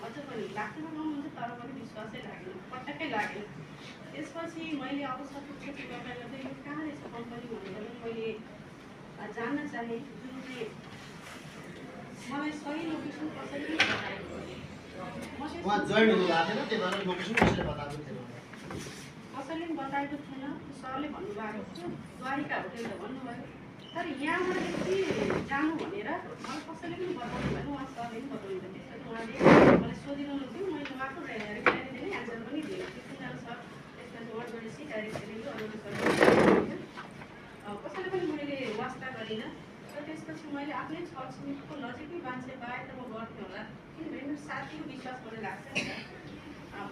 अझ पनि लाग्दैन नहुन्छ तर पनि विश्वासै लागेन, पटक्कै लागेन। त्यसपछि मैले अवसर खोजी गर्दा गर्दै यो कहाँ रहेछ कम्पनी भनेर मैले जान्न चाहेँ, जुन चाहिँ मलाई सही लोकेसन कसरी बताएको वहाँ जोइन हुनु भएको थिएन, त्यही भएर लोकेसन कसैले बताएको थिएन? कसैले पनि बताएको थिएन। सरले भन्नुभएको थियो द्वारिका होटेल त भन्नुभयो, तर यहाँबाट यति जानु भनेर मलाई कसैले पनि बताउनु भएन, उहाँ सरले पनि बताउनु भयो। त्यसपछि उहाँले मलाई सोधिरहनुहुन्थ्यो, मैले उहाँको रिप्लाई दिने एन्सर पनि दिएँ। किनभने सर त्यसपछि उहाँ जोडेपछि डाइरेक्ट दियो, अरू सर कसैले पनि मैले वास्ता गरिनँ। र त्यसपछि मैले आफ्नै छरछिमेकीको नजिकै मान्छे पाएँ त म गर्थेँ होला, किनभने मेरो साथीको विश्वास मलाई लाग्छ नि त।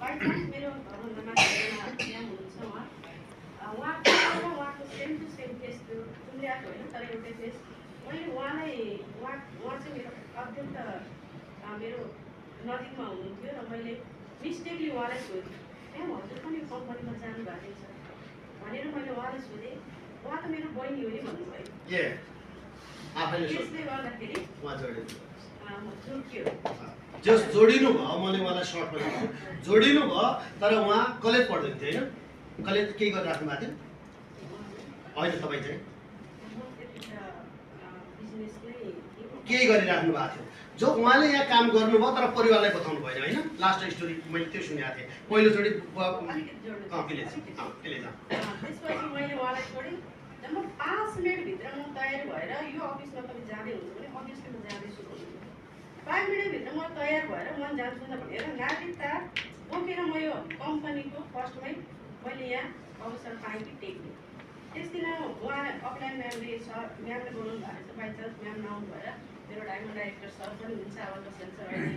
बाई चान्स मेरो घरभन्दा मान्छे यहाँ हुनुहुन्छ, उहाँको सेम टु सेम फेस थियो, उम्रिएको होइन तर एउटै फेस। मैले उहाँ चाहिँ मेरो अत्यन्त मेरो नजिकमा हुनुहुन्थ्यो र मैले मिस्टेकली उहाँलाई सोधेँ, हजुर पनि यो कम्पनीमा जानुभएको छ भनेर मैले उहाँलाई सोधेँ। उहाँ त मेरो बहिनी हो नि भन्नुभयो। त्यसले गर्दाखेरि जस जोडिनु भयो, मैले उहाँलाई सर्टमा भन्छु, जोडिनु भयो तर उहाँ कलेज पढ्दै थियो होइन? कलेज केही गरिराख्नु भएको थियो होइन? तपाईँ चाहिँ केही गरिराख्नु भएको थियो जो उहाँले यहाँ काम गर्नुभयो तर परिवारलाई बताउनु भएन होइन? लास्ट स्टोरी मैले त्यो सुनेको थिएँ पहिलोचोटि। त्यसपछि मैले उहाँलाई छोडेँ। जब 5 मिनटभित्र म तयार भएर यो अफिसमा तपाईँ जाँदै हुन्छ भने अफिसमा म जाँदैछु भन्नु, 5 मिनटभित्र म तयार भएर म जान्छु न भनेर नागरिकता बोकेर म यो कम्पनीको फर्स्टमै मैले यहाँ अवसर पाएँ कि टेक्ने। त्यस दिन उहाँ अफलाइन म्यामले बोलाउनु भएको छ, बाई चान्स म्याम नआउनु भएर मेरो डायमन्ड डाइरेक्टर सर पनि हुन्छ, आवाज बसेर छ अहिले